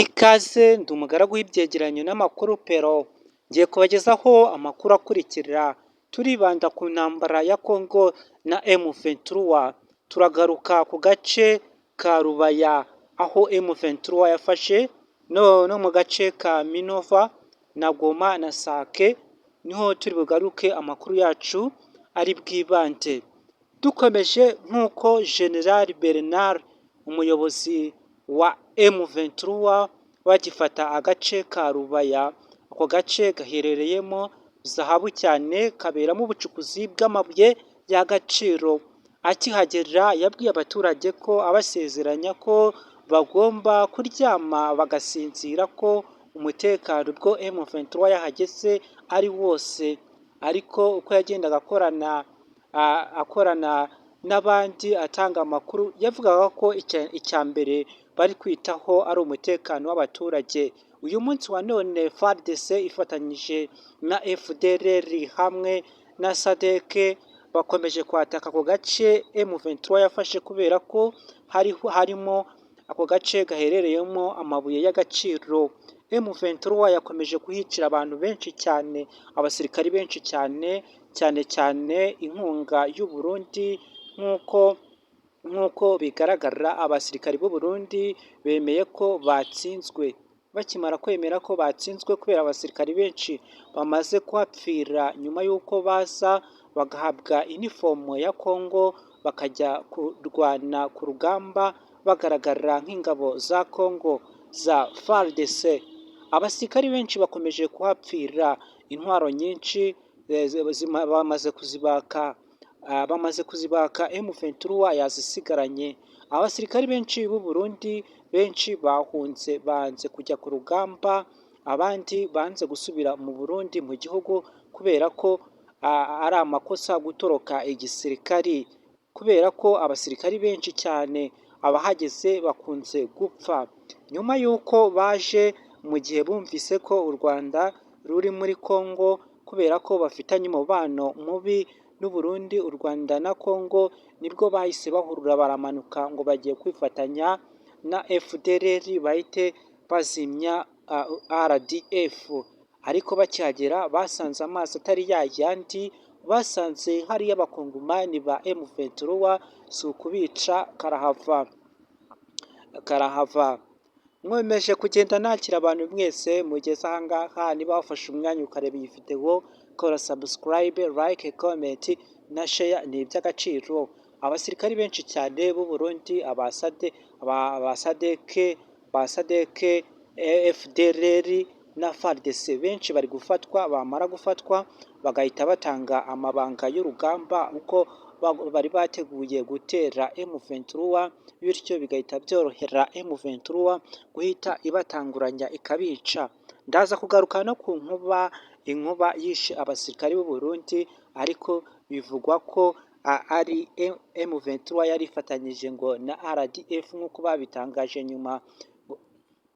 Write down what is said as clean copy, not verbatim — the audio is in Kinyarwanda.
Ikaze, ndi umugaragu w'ibyegeranyo n'amakuru Pero, ngiye kubagezaho amakuru akurikira: turibanda ku ntambara ya Congo na M23, turagaruka ku gace ka Rubaya aho M23 yafashe no mu gace ka Minova na Goma na Sake, niho turi bugaruke amakuru yacu ari bwibande. Dukomeje, nk'uko General Bernard, umuyobozi wa M23, bagifata agace ka Rubaya, ako gace gaherereyemo zahabu cyane, kaberamo ubucukuzi bw'amabuye y'agaciro. Akihagera yabwiye abaturage ko abasezeranya ko bagomba kuryama bagasinzira, ko umutekano ubwo M23 yahageze ari wose. Ariko uko yagendaga akorana n'abandi atanga amakuru, yavugaga ko icya mbere bari kwitaho ari umutekano w'abaturage. Uyu munsi wa none FARDC ifatanyije na FDLR hamwe na SADC bakomeje kwataka ako gace M23 yafashe, kubera ko harimo ako gace gaherereyemo amabuye y'agaciro. M23 yakomeje kuhicira abantu benshi cyane, abasirikari benshi cyane, cyane cyane inkunga y'u Burundi. Nk'uko bigaragara, abasirikari b'u Burundi bemeye ko batsinzwe. Bakimara kwemera ko batsinzwe kubera abasirikari benshi bamaze kuhapfira, nyuma y'uko baza bagahabwa inifomo ya Congo, bakajya kurwana ku rugamba bagaragara nk'ingabo za Congo za FARDC. Abasirikari benshi bakomeje kuhapfira, intwaro nyinshi bamaze kuzibaka, bamaze kuzibaka, M23 yazisigaranye. Abasirikari benshi b'u Burundi benshi bahunze, banze kujya ku rugamba, abandi banze gusubira mu Burundi, mu gihugu, kubera ko ari amakosa gutoroka igisirikari, kubera ko abasirikari benshi cyane abahageze bakunze gupfa. Nyuma y'uko baje mu gihe bumvise ko u Rwanda ruri muri Congo, kubera ko bafitanye umubano mubi n'u Burundi, u Rwanda na Congo, nibwo bahise bahurura baramanuka ngo bagiye kwifatanya na FDLR bahite bazimya RDF. Ariko bakihagera basanze amazi atari ya yandi, basanze hariyo abakongomani ba M23, si ukubica karahava, karahava. Nkomeje kugenda nakira abantu mwese mugeze aha ngaha. Niba wafashe umwanya ukareba iyi videwo, kora subscribe, like, comment na share, ni iby'agaciro. Abasirikari benshi cyane b'u Burundi, aba SADC, FDLR na FARDC, benshi bari gufatwa, bamara gufatwa bagahita batanga amabanga y'urugamba uko bari bateguye gutera M23, bityo bigahita byorohera M23 guhita ibatanguranya ikabica. Ndaza kugaruka no ku nkuba, inkuba yishe abasirikari b'u Burundi, ariko bivugwa ko ari M23 yari ifatanyije ngo na RDF, nk'uko babitangaje nyuma.